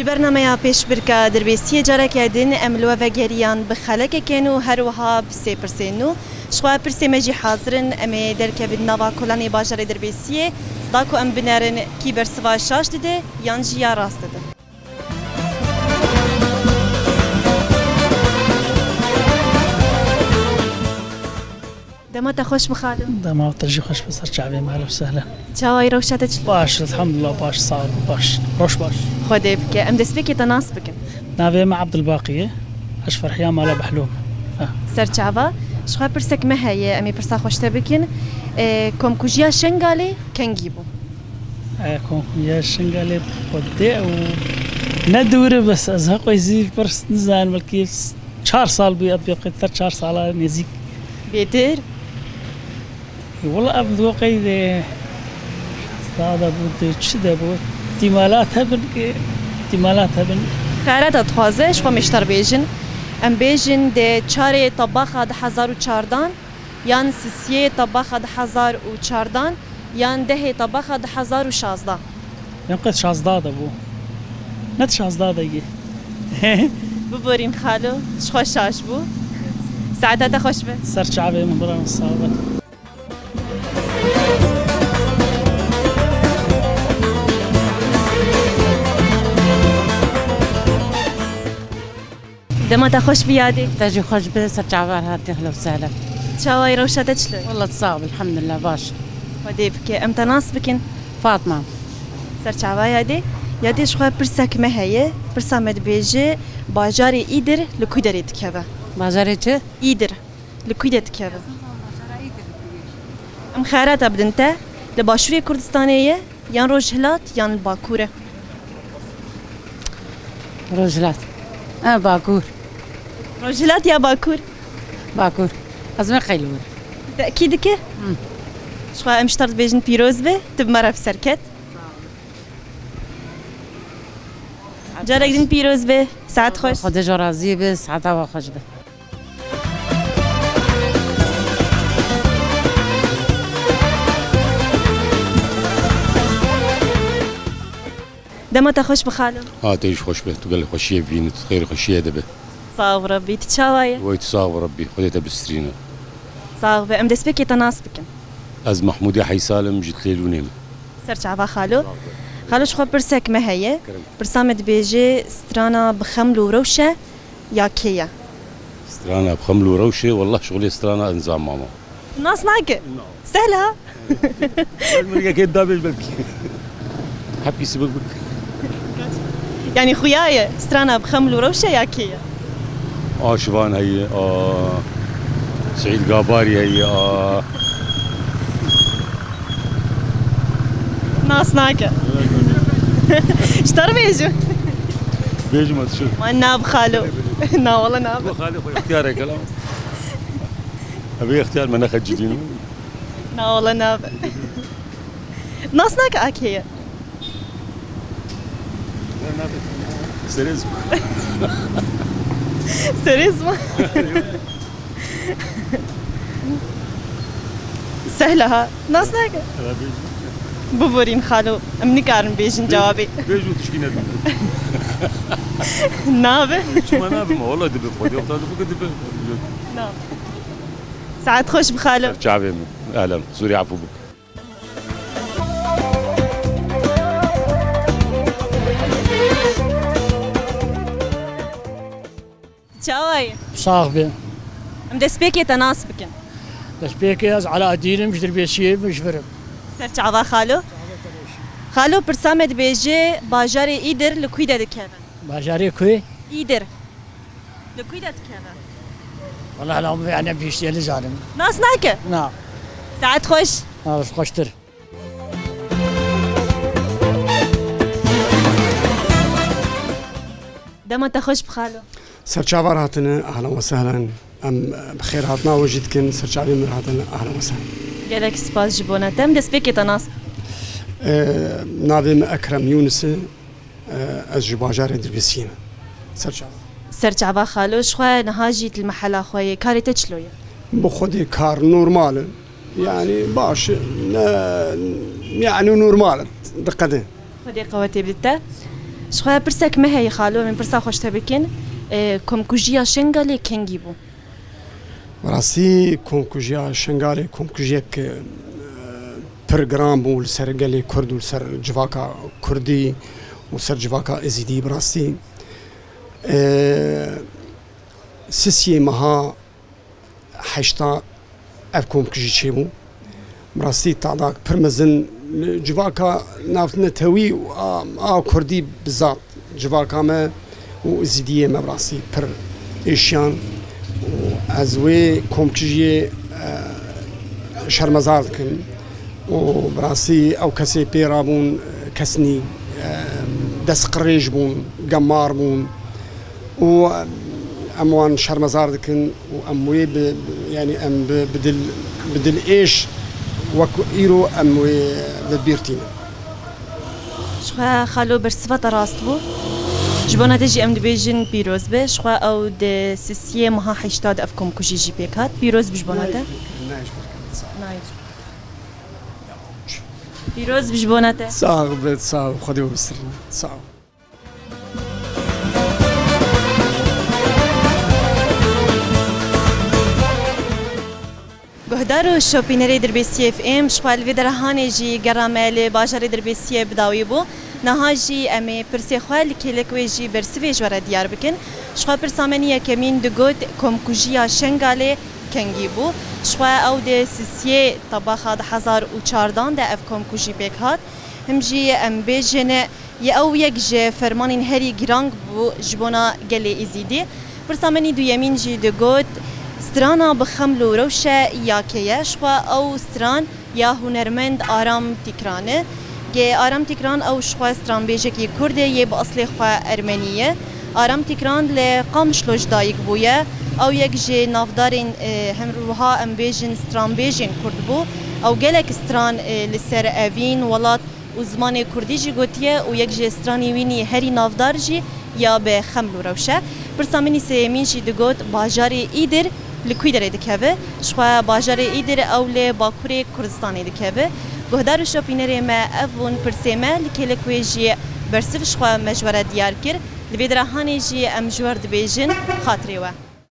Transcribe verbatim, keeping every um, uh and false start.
Ji bernameya pêşbirka Dirbêsiyê careke din em li we vegeriyan bi xelekeke nû her wiha bi sê pirsên nû. Ji xwe pirsê me jî hazir in, em ê derkevin nava kolanê bajarê Dirbêsiyê, da ku em binerin kî bersiva şaş dide yan jî ya rast dide. Dema te xweş bi xalo. Dema te jî xweş bi ser çavê me, ehlen we sehlen. Çawa yî, rewşa te çi? Baş, elhamdulillah, baş, sağ ol, baş. Roj baş. Xwedê bike. Em destpêkê te nas bikin. Navê me Abdulbaqî ye. Ez ji Ferhiya Mala Behlûm. Ha. Ser çava. Ji xwe pirsek me heye, em ê pirsa xwe ji te bikin. E, Komkujiya Şengalê kengî bû? E, Komkujiya Şengalê xwedê û ne dûr e, bes ez heqoy zî pirs nizanim, belkî çar sal bû, ya bêqêter çar sala nêzîk. Bêtir? Wela ev digo qeydê sada bû, de çi de bû? Tîmalat hebin ki, tîmalat hebin. Xeyreta dixwaze, ji xwe mêşter bêjin. Em bêjin de çarê tebaxa du hezar û çardan, yan sisiyê tebaxa du hezar û çardan, yan dehê tebaxa du hezar û şazda. Yan qet şazda de bû. Ne şazda de yê. Biborîn xalo, ji xwe şaş bû. Saeta te xweş be. Ser çavê min, bira min, sağ be. Dema te xweş bi yadê. Te jî xweş bi, ser çava hatî, ehlen we sehlen. Çawa yî, rewşa te çilo? Wela sağ ol, elhamdülillah, baş. Xwedê bike, em te nas bikin. Fatma. Ser çava yadê. Yadê, ji xwe pirsek me heye. Pirsa me dibêje, bajarê Îdir li ku derê dikeve? Bajarê çi? Îdir. Li ku de dikeve? Em xeyreta bidin te. Li Başûrê Kurdistanê ye, yan Rojhilat, yan li Bakur e? Rojhilat. E, Bakur. Rojhilat ya Bakur? Bakur. Ez me qeylûr. Tekî dike? Hı. Ji xwe em ji te re dibêjin pîroz be, tu bi me re bi ser ket. Carek din pîroz be, saet xweş. Xwedê ji we razî be, saeta we xweş be. Dema te xweş bi xalo. Ha, te jî xweş be. Tu gelek xweşiyê bibînî, tu xêr xweşiyê de be. Sax bi Rebbî. Tu çawa ye? Wey, tu sax bi Rebbî. Xwedê te bistrîne. Sax be. Em destpêkê te nas bikin. Ez Mehmûdê Heysalê me, ji Dilêlûnê me. Ser çava xalo. Xalo, ji xwe pirsek me heye. Kerem. Pirsa me dibêje, strana bi xeml û rewş e ya kê ye? Strana bi xeml û rewşê, wallah şixulê strana ez nizanmama. Nas nake? Na. Sehla. Ez min yekê dabêj belkî. Hepî sibik bik. Yanî xuya ye, strana bi xeml û rewşe ya kê ye? A Şivan heye, a Seîd Gabarî heye, a Nas nake. Ji te re bêjim. Bêjim ez çi? Ma na bi xalo. Na wala na bi. Bu xalê xwe ixtiyar e, kelam. Ev ixtiyar me nexecilîn. Na wala na bi. Nas nake a kê ye. Serê zima. Serê zima. Sehla ha. Nas nake. Biborîn xalo. Em nikarin bêjin cewabê. Bêj û tişkî nedin. Nabe. Çima nabe ma? Wala dibe xwedî. Wexta dibe dibe. Nabe. Saet xweş bi xalo. Çavê min. Ehlen. Sûrî efû bik. Çawa ye? Sax be. Em destpêkê te nas bikin. Destpêkê ez Alaaddîn im, ji Dirbêsiyê me, ji vir im. Ser çava xalo. Xalo, pirsa me dibêje, bajarê Îdir li kû de dikeve? Bajarê kû? Îdir. Li kû de dikeve? Wala hela min vê ene bihîstiye nizanim. Nas nake? Na. Saet xweş. Na, xweştir. Dema te xweş bi xalo. Serçava re hatine, ehlen we sehlen. Em bi xêr hatina we jî dikin, serçavê me re hatine, ehlen we sehlen. Gelek spas ji bona te. Em destpêkê te nas. Ee, navê min Ekrem Yûnis e. Ee, ez ji bajarê Dirbêsiyê me. Serçava. Serçava xalo, ji xwe niha jî tu li mehela xwe yê. Karê te çilo ye? Bi xwedê kar normal e. Yani baş e. Ne, yani normal e. Diqede. Xwedê qewetê bide te. Ji xwe pirsek me heye xalo, em ê pirsa xwe ji te bikin. E, komkujiya Şengalê kengî bû? Rastî komkujiya Şengalê komkujiyek, e, pir giran bû li ser gelê Kurd û li ser civaka Kurdî û ser civaka Êzîdî bi rastî. E, sisiyê meha heşta ev komkujî çêbû. Bi rastî tadak pir mezin li civaka navnetewî û a, a Kurdî bi zat civaka me û Êzîdiyê me bi rastî pir êşiyan û ez wê komkujiyê, e, şermezar dikim. û bi rastî ew kesê pê rabûn, kes nî, e, destqirêj bûn, gemar bûn û em wan şermezar dikin û em wê bi, yanî em bi, bi dil, bi dil êş wek îro em wê bi bîr tînin. Ji xwe xalo bersiva te rast bû. Ji bona te jî em dibêjin pîroz be. Ji xwe ew di sisiyê meha heşta de ev komkujî jî pêk hat. Pîroz bi ji bona te. Nayê ji ber kevin, sağ ol. Nayê ji ber. Pîroz bi ji bona te. Sağ ol, sağ ol. Xwedê we bistirîne. Sağ ol. Guhdar û şopînerê Dirbêsiyê F M, ji xwe li vê dera hanê jî gera me li bajarê Dirbêsiyê bi dawî bû. Niha jî em ê pirsê xwe li kêlek wê jî bersivê ji we re diyar bikin. Ji xwe pirsa me nî yekemîn digot, komkujiya Şengalê kengî bû. Ji xwe ew di sisiyê tebaxa du hezar û çardan de ev komkujî pêk hat. Him jî em bêjin, yê ew yek ji fermanên herî girang bû ji bona gelê Êzîdî. Pirsa me nî duyemîn jî digot, strana Bi Xeml û Rewşe ya kê ye? Ji xwe ew stran ya hunermend Aram Tîkran e. Gê Aram Tîkran ew ji xwe stranbêjekî Kurd e, yê bi eslê xwe Ermenî ye. Aram Tîkran li Qamişlo ji dayik bûye. Ew yek ji navdarên, e, hem wiha em bêjin stranbêjên Kurd bû. Ew gelek stran, e, li ser evîn, welat û zimanê Kurdî jî gotiye û yek ji stranê wî nî herî navdar jî ya Bi Xeml û Rewşe. Pirsa min î sêyemîn jî digot, bajarê Îdir li kû derê dikeve? Ji xwe bajarê Îdir ew li bakurê Kurdistanê dikeve. Guhdar û şopînerê me, ev bûn pirsê me, li kêlek wê jî bersiv ji xwe me ji we re diyar kir. Li vê dera hanê jî em ji we re dibêjin, xatirê we.